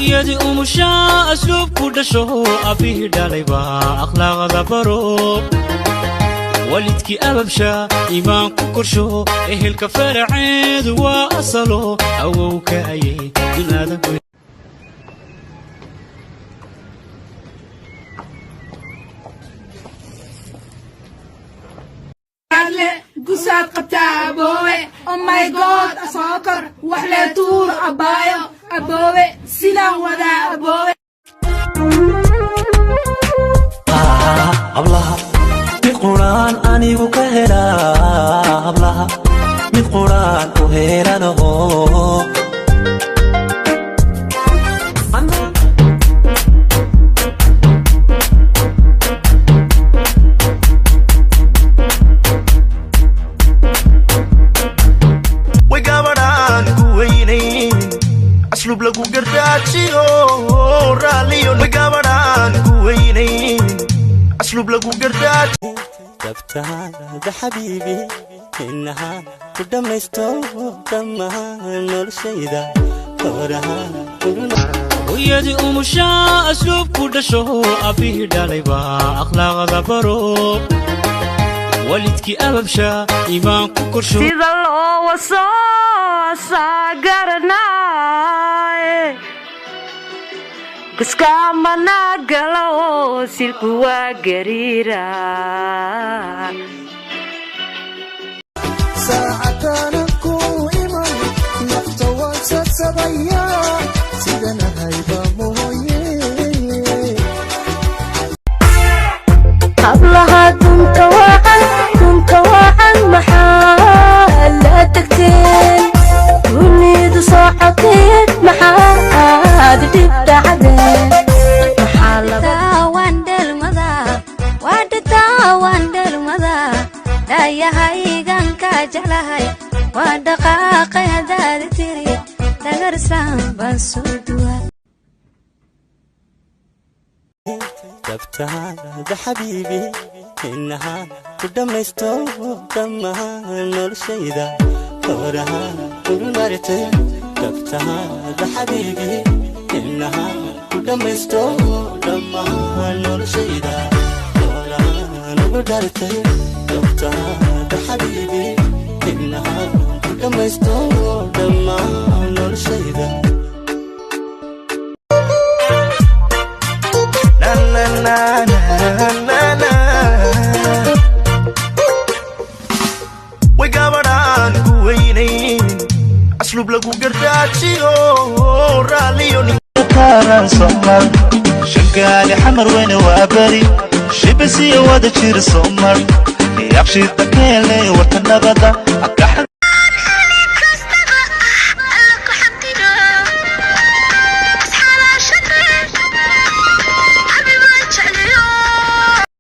Hooyadii umushaa asluub ku dhasho, abbihii dhalayba akhlaaqda baro, walidkii ababsha iimaan ku korsho, ehelka faraceedu waa asalo, awowka ayay dunaada. Gusaad qabtaa, aboowe. Oh my God, soo kor wax lee tuur, abaayo, aboowe, sidaan wadaa, aboowe. Hablaha mid quraan anigu ka helaa, hablaha mid quraan u helanaho. Way gabadhaan ku weynayn, asluub lagu gardaajiyo, raalliyo. Way gabadhaan ku weynayn, asluub lagu gardaajiyo. Dabtaada xabiibi inaha ku dhammaysto dhammaan noloshayda horaha. Hooyadii umushaa asluub ku dhasho, abbihii dhalayba akhlaaqda baro, walidkii ababsha iimaan ku korsho. Sida loo wasoosaa garanaaye, guskaamana galo, silku waa gariira. Saacadaanan ku iman, nafta waan sasabayaa, sidanahayba mooye. Hablaha dunta wacan, dunta wacan, maxaa la tagteen? Dunidu socotee, maxaad dhib dhacdeen? Maxaa laba Dhayahaygan ka jeclahay waa dhaqaaqay, haddaad tiri dhagarsan baan soo duwa. Dabtaada xabiibi inaha ku dhammaysto dhammaan noloshayda horaha urumartay. Dabtaada xabiibi inaha ku dhammaysto dhammaan noloshayda horahan ugu dhartay. Dabtaada xabiibi inaha ku dhammaysto dhammaan noloshayda. Na na na na na na. Way gabadhaan ku weynayn, asluub lagu gardaajiyo, raalliyo. Taaran somar shangaali, Xamar weyne, waa beri shibisiyo wada jir somar, yaqshida keele warta nabada.